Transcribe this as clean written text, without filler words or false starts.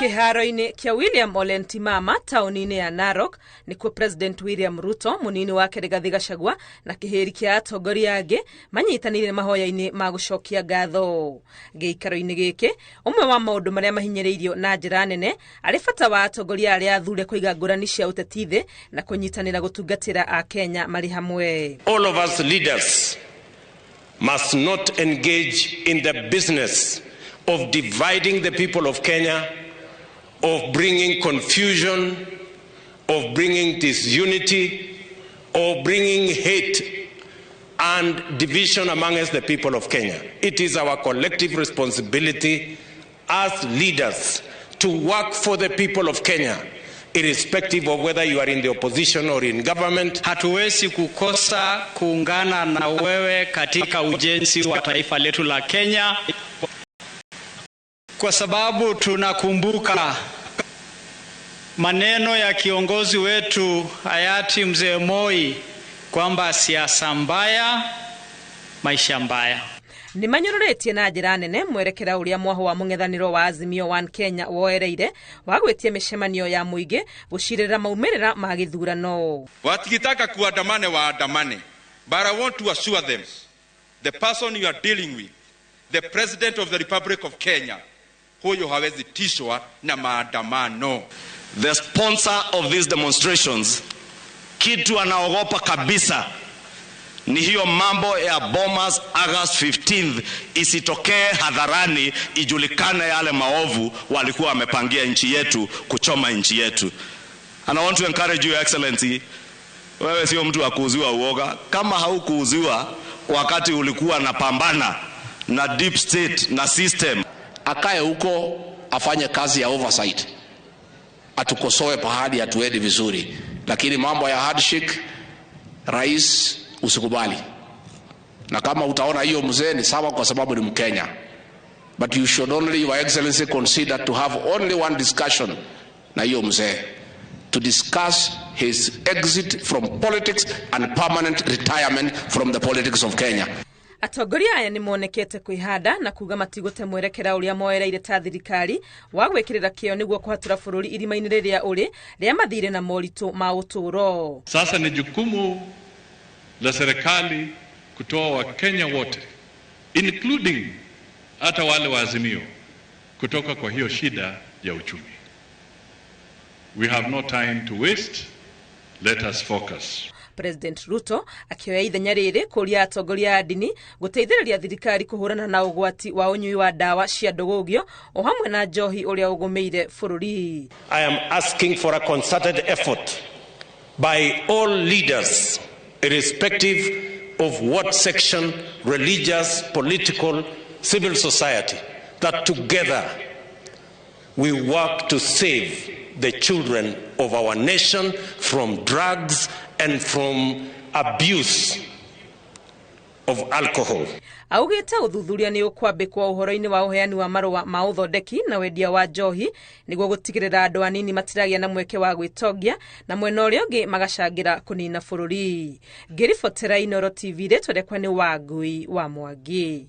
Kĩharo-inĩ kĩa William Ole Ntimama taũni-inĩ ya Narok nĩkuo President William Ruto, mũnini wake Rigathi Gachagua na kĩhĩri kĩa atongoria angĩ manyitanĩire mahoya-inĩ ma gũcokia ngatho. Gĩikaro-inĩ gĩkĩ, ũmwe wa maũndũ marĩa mahinyĩrĩirio na njĩra nene arĩ bata wa atongoria arĩa athure kũiga ngũrani cia ũteti thĩ na kũnyitanĩra gũtungatĩra Akenya marĩ hamwe. All of us leaders must not engage in the business of dividing the people of Kenya, of bringing confusion, of bringing disunity, of bringing hate and division amongst the people of Kenya. It is our collective responsibility as leaders to work for the people of Kenya, irrespective of whether you are in the opposition or in government. Hatuwezi kukosa kuungana na wewe katika ujenzi wa taifa letu la Kenya, kwa sababu tunakumbuka maneno ya kiongozi wetu hayati Mzee Moi kwamba siasa mbaya, maisha mbaya. Nĩ manyũrũrĩtie na njĩra nene mwerekera ũrĩa mwaho wa mũng'ethanĩro wa Azimio One Kenya woereire wa gwĩtia mĩcemanio ya mũingĩ gũcirĩra maumĩrĩra ma gĩthurano. Wakitaka kuandamane, waandamane, but I want to assure them the person you are dealing with, the President of the Republic of Kenya, huyo hawezi tishwa na maandamano. The sponsor of these demonstrations, kitu anaogopa kabisa ni hiyo mambo ya Bomas August 15th isitokee hadharani, ijulikane yale maovu walikuwa wamepangia nchi yetu, kuchoma nchi yetu. And I want to encourage you, Excellency, wewe sio mtu wa kuuziwa uoga. Kama haukuuziwa wakati ulikuwa napambana na deep state na system, akae huko afanye kazi ya oversight, atukosoe pahali hatuendi vizuri, lakini mambo ya handshake, rais, usikubali. Na kama utaona hiyo mzee ni sawa, kwa sababu ni Mkenya, but you should only, Your Excellency, consider to have only one discussion na hiyo mzee to discuss his exit from politics and permanent retirement from the politics of Kenya. Atongoria aya nĩ monekete kwĩhanda na kuga matigũte mwerekera ũrĩa moereire ta thirikari wa gwĩkĩrĩra kĩo nĩguo kũhatũra bũrũri irima-inĩ rĩrĩa ũrĩ rĩa mathirĩ na moritũ ma ũtũũro. Sasa ni jukumu la serikali kutoa Wakenya wote, including hata wale wa Azimio, kutoka kwa hiyo shida ya uchumi. We have no time to waste. Let us focus. President Ruto akĩoya ithenya rĩrĩ kũria atongoria a ndini gũteithĩrĩria thirikari kũhũrana na ũgwati wa ũnyui wa ndawa cia ndũgũgio o hamwe na njohi ũrĩa ũgũmĩire bũrũri. I am asking for a concerted effort by all leaders, irrespective of what section, religious, political, civil society, that together we work to save the children of our nation from drugs and from abuse of alcohol. Augĩte ũthuthuria nĩ ũkwambĩkwo ũhoro-inĩ wa ũheani wa marũa ma ũthondeki na wendia wa njohi nĩguo gũtigĩrĩra andũ anini matiragĩa na mweke wa gwĩtongia na mwena ũrĩa ũngĩ magacangĩra kũnina bũrũri. Ngĩribotera Inooro TV, rĩtwa rĩakwa nĩ Wangui wa Mwangi.